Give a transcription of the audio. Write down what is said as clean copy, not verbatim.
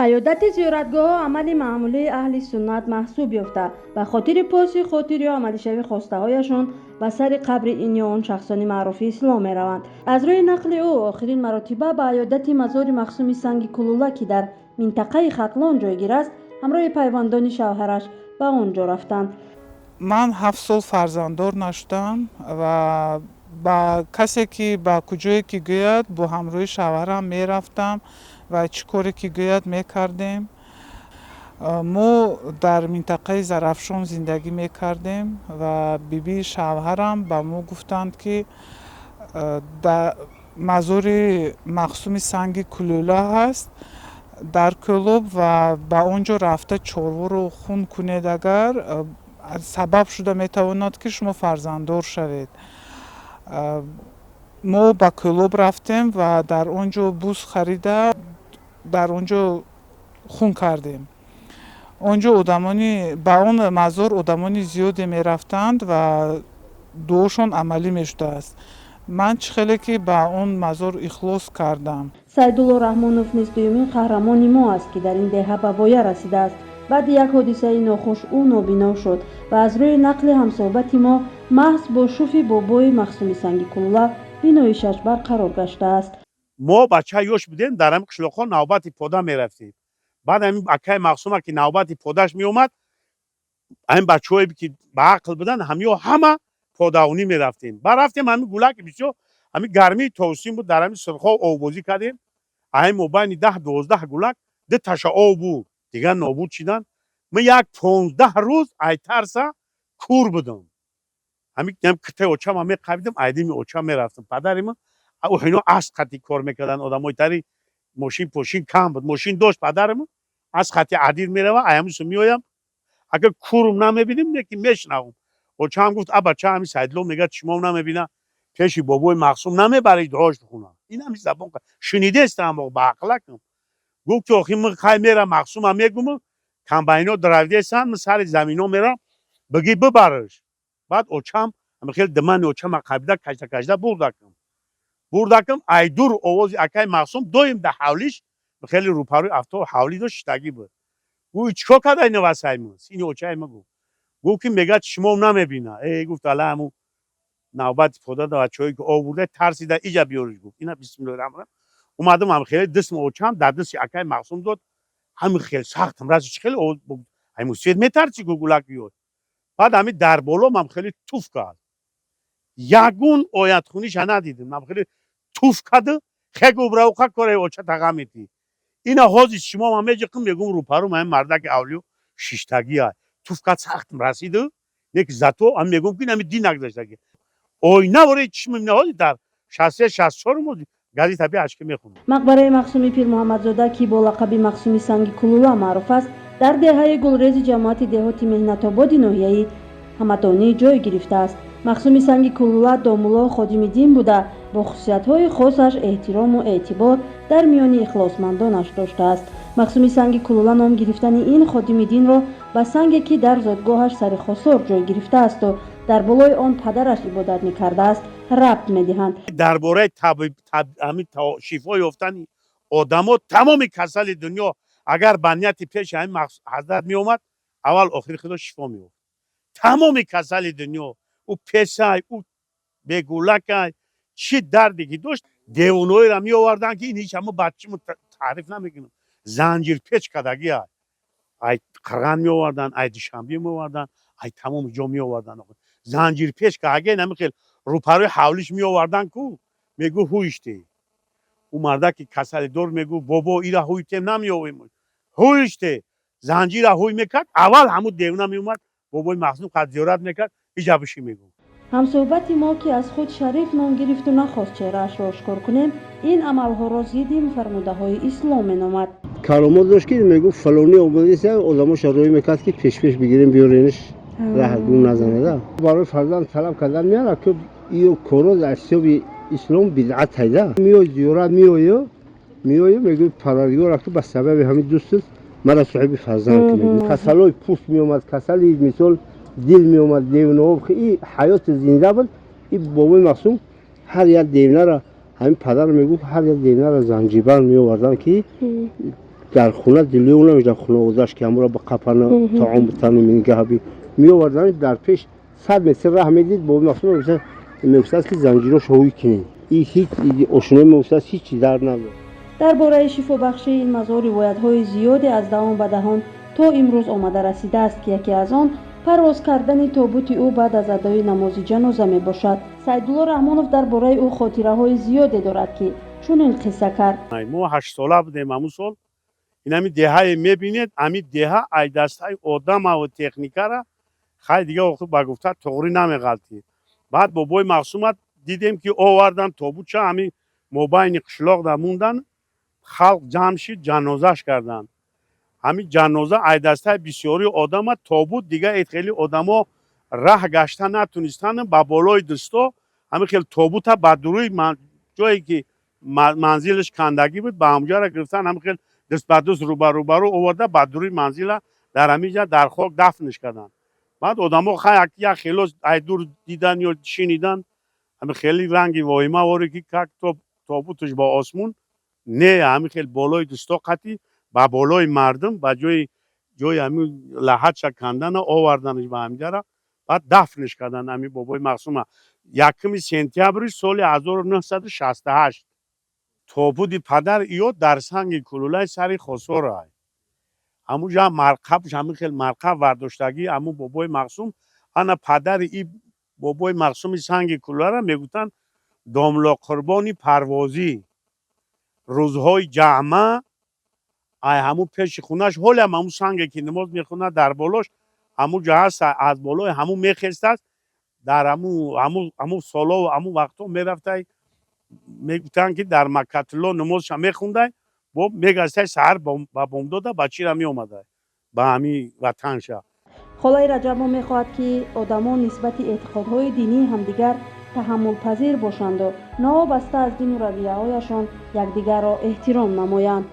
Аёдати зиёратгоҳҳо амали маъмулии аҳли суннат маҳсуб ёфта, ба хотири поси хотир ё амалишавии хостаҳояшон ба сари қабри ин ё он шахсони маъруфи ислом мераванд. Аз рӯи нақли ӯ, охирин маротиба ба аёдати мазори Махсуми Санги Кулула, ки дар минтақаи Хатлон ҷойгир аст, ҳамроҳи пайвандони шавҳараш ба он ҷо рафтанд. Ман 7 сол фарзанддор нашудам ва ба касе ки ба куҷое ки гӯяд, бо ҳамроҳи шавҳарам мерафтам ва чӣ коре ки гӯяд, мекардем. Мо дар минтақаи Зарафшон зиндагӣ мекардем ва бибии шавҳарам ба мо гуфтанд, ки мазори Махсуми Санги Кулула ҳаст дар Кӯлоб ва ба он ҷо рафта чорворо хун кунед, агар сабаб шуда метавонад, ки шумо фарзанддор шавед. Мо ба Кӯлоб рафтем ва дар он ҷо буз харида, дар он ҷо хун кардем. Он ҷо одамони ба он мазор одамони зиёде мерафтанд ва дуошон амалӣ мешудааст. Ман чӣ хеле ки ба он мазор ихлос кардам. Сайдулло Раҳмонов низ дуюмин қаҳрамони мо аст, ки дар ин деҳа ба воя расидааст. Баъди як ҳодисаи нохуш ӯ нобино шуд ва аз рӯи нақли ҳамсӯҳбати мо, маҳз бо шуфи бобои Махсуми Санги Кулула биноишаш барқарор гаштааст. Мо бача ёш будем, дар ҳамин қишлоқҳо навбати пода мерафтем. Баъд ҳамин акаи Махсума ки навбати подаш меомад, ҳамин бачаҳое ки ба ақл буданд, ҳамиҳо ҳама подавонӣ мерафтем. Баъд рафтем ҳамин гулаки бисёр, ҳамин гармии тобистон буд, дар ҳамин сирхо оббозӣ кардем. Ҳамин мобайни 10-12 гулак ду таша об буд, дигар нобуд шидан. Ман як 15 рӯз ай тарса кур будам. Ҳамин китаи очама меқабидам, айдими очам мерафтам. Падари ман ино асп қати кор мекарданд, одамои тари мошин пошин кам буд. Мошин дошт падарам, аз хати адир мерава, аямусу меоям. Агар курум намебинем, лекин мешнавам. Очаам гуфт: «А бача, ҳами Сайдло мегӯяд, шумом намебина, пеши бобои Махсум намебаред дуош бихонам?» Ин ҳами забон шунидестам, ба ақлакам гуфт, ки охи ман хай мерам, Махсума мегуму комбайно дравидесан, ман сари замино мерам, бигӣ бибараш. Баъд очам хел димани очама қабида, кашда кашда бурдакам, бурдакам. Айдур овози акаи Махсум доим да ҳавлиш, хеле рӯпарӯи авто ҳавлӣ дошт, шиштагӣ буд. Гӯй: «Чикор карда ина васаймо сини очаи ма?» Гуфт, ки мегӯяд, шумом намебина. Э, гуфт, ала ҳаму навбати пода да бачаҳое ки об бурда, тарсида иҷа биёриш. Гуфт, ина бисмиллоҳи раҳмон, омадам, ҳам хеле дистм очам дар дисти акаи Махсум дод. Ҳами хел сахтам раси, чи хеле ҳамин свет метарси, гугулак биёд. Баъд ҳами дар болом ҳам хеле туф кард, ягон оятхуниша надидим. Ҳам хеле туф карду хе губрауқа кора оча тағамети. Ина ҳозир шумо ман меҷиқим, мегум, рӯпарӯм ҳамин мардаки авлиё шиштагия. Туф кард, сахтм расиду, леки зато ам мегум, ки ҳами дин нагузаштаги оина вори чишмим. Ҳозир дар 63, 64 газета би ашки мехонам. Мақбараи Махсуми Пирмуҳаммадзода, ки бо лақаби Махсуми Санги Кулула маъруф аст, дар деҳаи Гулрези ҷамоати деҳоти Меҳнатободи ноҳияи Ҳамадонӣ ҷой гирифтааст. Махсуми Санги Кулула домулло, ходими дин буда, бо хусусиятҳои хосаш эҳтирому эътибор дар миёни ихлосмандонаш доштааст. Махсуми Санги Кулула ном гирифтани ин ходими динро ба санге, ки дар зодгоҳаш сари Хосор ҷой гирифтаасту дар болои он падараш ибодат мекардааст, рабт медиҳанд. Дар бораи ҳамин шифо ёфтани одамо, тамоми касали дунё агар ба нияти пеши ҳамин ҳазрат меомад, аввал охири худо шифо меёфт. Тамоми касали дунё, ӯ песай, ӯ бегулакай, чӣ дарде ки дошт, девонаҳоеро меоварданд, ки ин ҳеч ҳама баччимо таъриф намекунам, занҷирпеч кардагия, ай Қирған меоварданд, ай Душанбе меоварданд, ай тамоми ҷо меоварданд. Занҷирпеч ка аге намихел рӯпарӯи ҳавлиш меоварданд ку, мегӯ: «Ҳуиште». Ӯ мардаки касалидор мегӯ: «Бобо, ира ҳуйтем, намеовем, ҳуиште». Занҷира ҳуй мекард, аввал ҳамун девона меомад, бобои Махсум қад зиёрат мекард, иҷа бишӣ, мегӯ. Ҳамсӯҳбати мо, ки аз худ Шариф ном гирифту нахост чеҳраашро ошкор кунем, ин амалҳоро зидди фармудаҳои ислом меномад. Каромот дошт, ки мегуфт, фалонӣ омадиса, одамоша рӯй мекард, ки пешпеш бигирем, биёрениш, раҳ гум назанада. Барои фарзанд талаб кардан меяра, ки иё коро дар ҳисоби ислом бидъат ҳайда. Миёй зиёрат, меоё, меоё, мегӯй: «Парвардигора, ки ба сабаби ҳамин дӯстат мара соҳиби фарзанд кунед». Касалои пӯст меомад, касали мисол дил меомад, девонаҳо и ҳаёти зинда буд. И бобои Махсум ҳар як девнара, ҳамин падар мегуфт, ҳар як девнара занҷирбанд меоварданд, ки Дар хона дилиён намешда, хонаводааш ки ҳамуро ба қапана таом битану нигаҳби меовардан. Дар пеш 100 метр раҳ медид, бобои Мақсум мегуфтааст, ки занҷирош ҳовӣ кунед. И ҳеҷ ошинои мегуфтааст, ҳеҷ чи дард надорад. Дар бораи шифобахшии ин мазор ривоятҳои зиёде аз даҳон ба даҳон то имрӯз омада расидааст, ки яке аз он парвоз кардани тобути ӯ баъд аз адои намози ҷаноза мебошад. Саидулло Раҳмонов дар бораи ӯ хотираҳои зиёде дорад, ки чунин қисса кард. Мо 8-сола будем ҳамун сол. Ин ҳами деҳае мебинед, ҳами деҳа ай дастаи одамаву техникара хай дига охир ба гуфта туғрӣ намеғалтӣ. Баъд бобои Мақсумат дидем, ки овардан тобутша, ҳами мобайни қишлоқ да мондан, халқ ҷамъ шид, ҷанозаш карданд. Ҳамин ҷаноза ай дастаи бисёри одама тобут дига хеле одамо раҳ гашта натунистанд, ба болои дусто ҳамин хел тобута ба дуруи ҷое ки манзилаш кандагӣ буд, ба ҳамҷора гирифтан, ҳамин хел даст ба дуст рӯбарӯбарӯ оварда, ба дуруи манзила дар ҳамин ҷа дар хок дафнш карданд. Баъд одамо хай як хело ай дур дидан ё шинидан, ҳамин хели ранги воҳима воре, ки как тобуташ ба осмон не, ҳамин хел болои дусто қатӣ ба болои мардум ба ҷои ҳамин лаҳатша кандана оварданаш ба ҳамҷара, баъд дафнш карданд ҳамин бобои Мақсума 1 сентябри соли 1968. Тобути падар ё дар Санги Кулулаи сари Хосора, ҳамунҷа марқаб, ҳамин хел марқаб вардоштагӣ ҳамун бобои Мақсум. Ана падари и бобои Мақсуми Санги Кулулара мегуфтанд домло Қурбони Парвозӣ. Рӯзҳои ҷамъа ай ҳамун пеши хунаш, ҳолиам ҳамун санге ки намоз мехонад, дар болош ҳамун ҷо ҳаст, аз болои ҳамун мехестааст. Дар ҳамун солову ҳамун вақтҳо мерафтай, мегуфтанд, ки дар Маккатулло намозша мехундай, бо мегаштай, саҳар ба бомдода ба чира меомадай, ба ҳамин ватанша. Холаи Раҷабо мехоҳад, ки одамон нисбати эътиқодҳои динии ҳамдигар таҳаммулпазир бошанду новобаста аз дину равияҳояшон якдигарро эҳтиром намоянд.